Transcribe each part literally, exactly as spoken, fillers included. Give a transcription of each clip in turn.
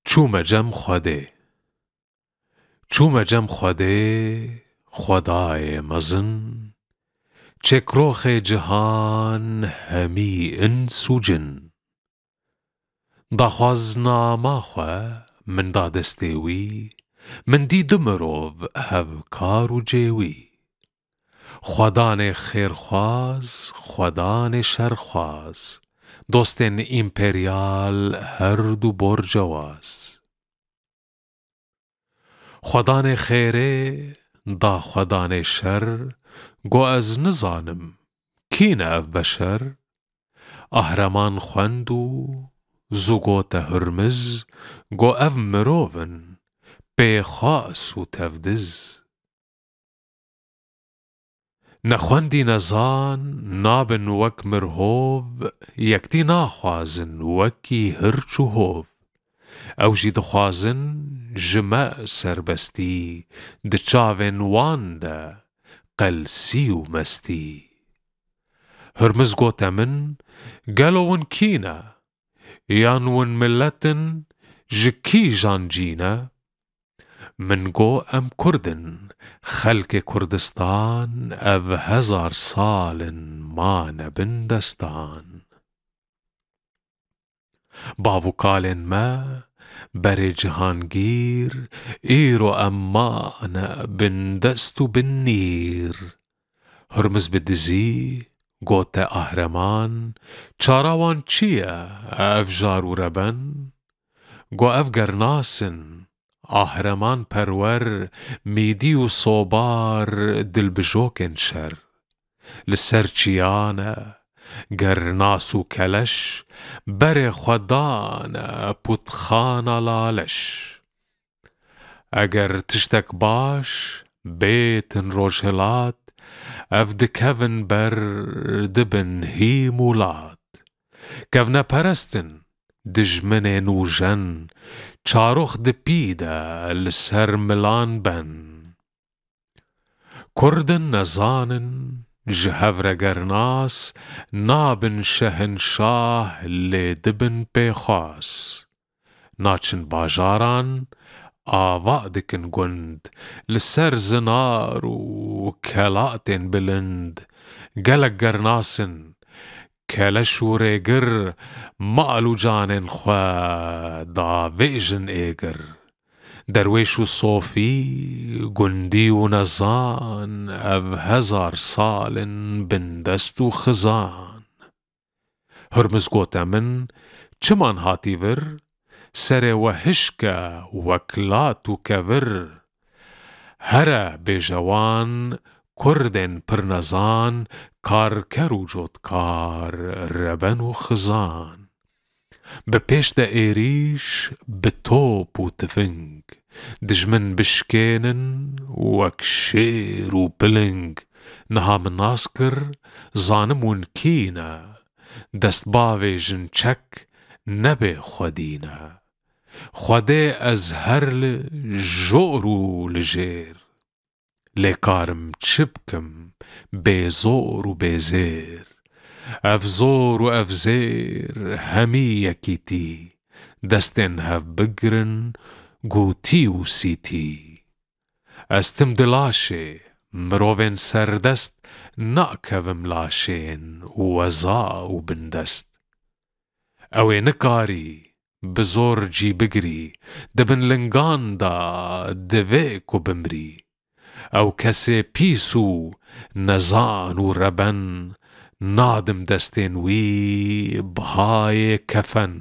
Çûme cem Xwedê. Çûme cem Xwedê, Xwedayê mezin, çêkroxê cihan hemî ins û cin. Daxwaznama xwe min da destê wî, min dî du mirov hevkar û cêwî. Xwedanê xêrxwaz, xwedanê şerxwaz, dostên împeryal her du borcewaz. Xwedanê xêrê da xwedanê şer, go ez nizanim kî ne ev beşer. Ahreman xwend û zû gote Hurmiz, go ev mirov in pêxwas û tevdiz. Nexwendî nezan nabin wek mirhov, yektî naxwazin wekî hirç û hov. Ew jî dixwazin ji me serbestî, di çavên wan de qelsî û mestî. Hurmiz gote min, gelo win kî ne? Yan win milet in, ji kîjan cî ne? Min go, em kurd in, xelkê Kurdistan, ev hezar sal in mane bin destan. Bav û kalên me, berê cihangîr, îro em mane bin dest û bin nîr. Hurmiz bi dizî gote Ahreman, çara wan çi ye ev jar û reben? Go ev ger nas in, Ahreman perwer, mîdî û sobar, dilbijokên şer. Li ser çiyan e, ger nas û keleş, berê xwe dane putxana laleş. Eger tiştek baş bêtin rojhilat, ev dikevin ber, dibin hîm û lat. Kevneperest in, dijminên ûjen, çarox di pî de li ser milan ben. Kurd in nezan in, ji hev re ger nas, nabin şehinşah, lê dibin pêxwas. Naçin bajaran, ava dikin gund, li ser zinar û kelatên bilind. Gelek ger nas in, keleş û rêgir, mal û canên xwe davêjin êgir. Derwêş û sofî, gundî û nezan, ev hezar sal in bindest û xizan. Hurmiz gote min, çiman hatî vir, serê we hişk e wek lat û kevir. Here bêje wan, kurdên pirnezan, karker û cotkar, reben û xizan. Bi pêş de êrîş, bi top û tifing, dijmin bişkênin wek şêr û piling. Niha min nas kir, zanim win kî ne, dest bavêjin çek, nebê xwedî ne. Xwedê ez her li jor û li jêr. Lê karim çi bikim, bê zor û bê zêr. Ev zor û ev zêr hemî yekîtî, destên hev bigirin, gotî û sîtî. Ez tim di laşê mirovên serdest, nakevim laşên weza û bindest. Ew ê nikarî bi zor cî bigirî, di bin lingan de divê ku bimrî. Ew kesê pîs û nezan û reben, nadim destên wî bihayê kefen.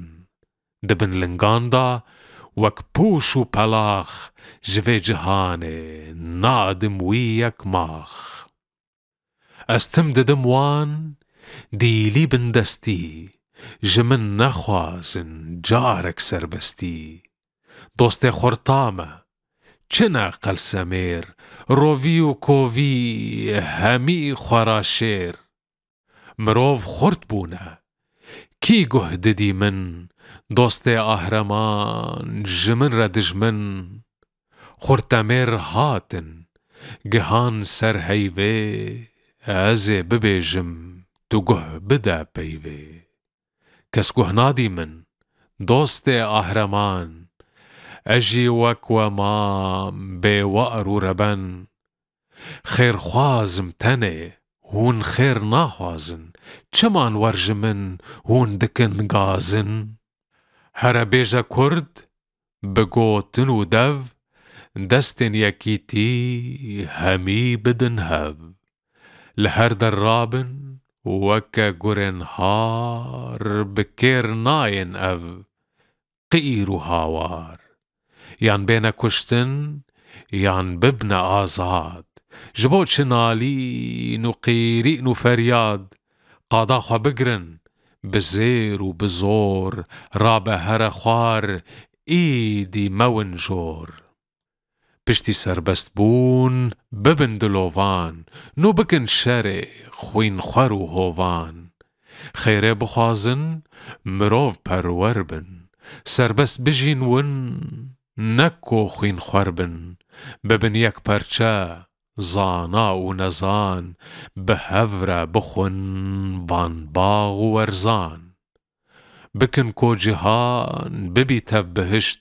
Di bin lingan de wek pûş û pelax, ji vê cihanê nadim wî yek max. Ez tim didim wan, dîlî bindestî, ji min nexwazin carek serbestî. Dostê xurta me, çi ne qelsemêr, rovî û kovî, hemî xwe ra şêr. Mirov xurt bûne. Kî guh didî min, dostê ahreman, ji min re dijmin? Xurtemêr hatin, gihan ser heyvê, ez ê bibêjim, tu guh bide peyvê. Kes guh nadî min, dostê ahreman, Ez jî wek we mam bêwar û reben. Xêrxwaz im tenê, hûn xêr naxwazin. Çiman wer ji min hûn dikin gazin? Here bêje Kurd, bi gotin û dev, destên yekîtî hemî bidin hev. Li her der rabin weke gurên har, bi kêr nayên ev qîr û hawar. Yan bêne kuştin, yan bibne azad. Ji bo çi nalîn û qîrîn û feryad? Qada xwe bigirin, bi zêr û bi zor, rabe here xwar, îdî mewin jor. Piştî serbestbûn bibin dilovan, nû bikin şerê xwînxwer û hovan. Xêrê bixwazin, mirov perwer bin, serbest bijîn win, ne ku xwînxwer bin. Bibin yek perçe, zana û nezan, bi hev re bixwin van bax û werzan. Bikin ku cihan bibî tev bihişt,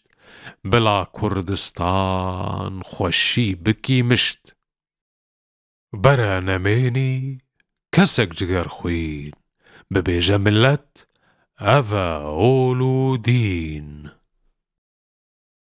bila Kurdistan xweşî bikî mişt. Bere nemênî kesek cigerxwîn, bibêje milet, ev e ol û dîn.